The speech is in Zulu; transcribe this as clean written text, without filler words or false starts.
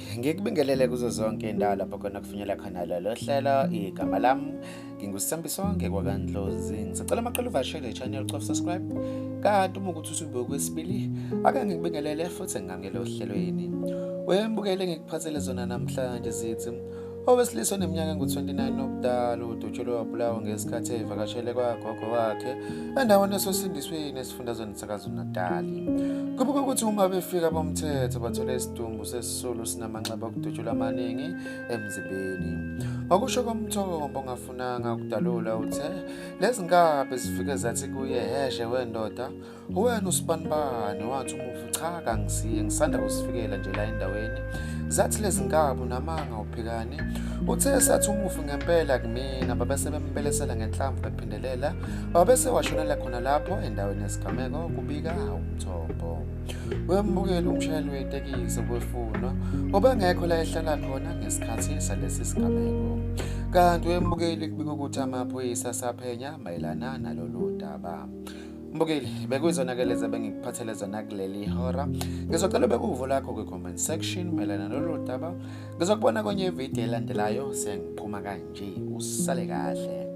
Mbukeli, ngikubingelele kuzo zonke indawo lapho khona kufinyela khona lolo hlelo. Igama lami nginguSambisonke kwaKandlozi. Ngisacela amaqele uvashele i-channel cof subscribe. Kanti uma ukuthi usubuke kwesibili, ake ngikubingelele futhi ngingamukele ohlelweni. Wembukele ngikuphathele zona namhlanje sithi Owesilisa oneminyaka engu-29 obudala udutshulwe wabulawa ngesikhathi evakashele kwagogo wakhe endaweni esosindisweni esifundazweni saKwaZulu-Natali. Kubikwa ukuthi uma befika abomthetho bathole isidumbu sesisulu sinamanxeba okudutshulwa amaningi emzimbeni. Ngokusho komthombo ongafunanga ukudalula uthe lezi nkabi zifike zathi kuye heshe wendoda Wena usibanibani wathi umufi cha kangisiye ngisanda kusifikela nje la endaweni. Zathi lezi nkabi unamanga uphikani. Uthe sathi umufi ngempela kumina babese bembelesela ngenhlamvu bephindelela wabese washonela khona lapho endaweni yesigameko kubika umthombo. Wembukeli umshayeli wetekisi obefunwa ubengekho la ehlala khona ngesikhathi salesi sigameko. Kanti wembukeli kubika ukuthi amaphoyisa asaphenya mayelana nalolu daba. Mbukeli, bekuyizona ke lezi ebengikuphathele zona kuleli hora. Ngizocela ubeke uvo lakho kwi-comment section mayelana nalolu daba. Ngizokubona kwenye ividiyo elandelayo sengiphuma kanje. Usale kahle.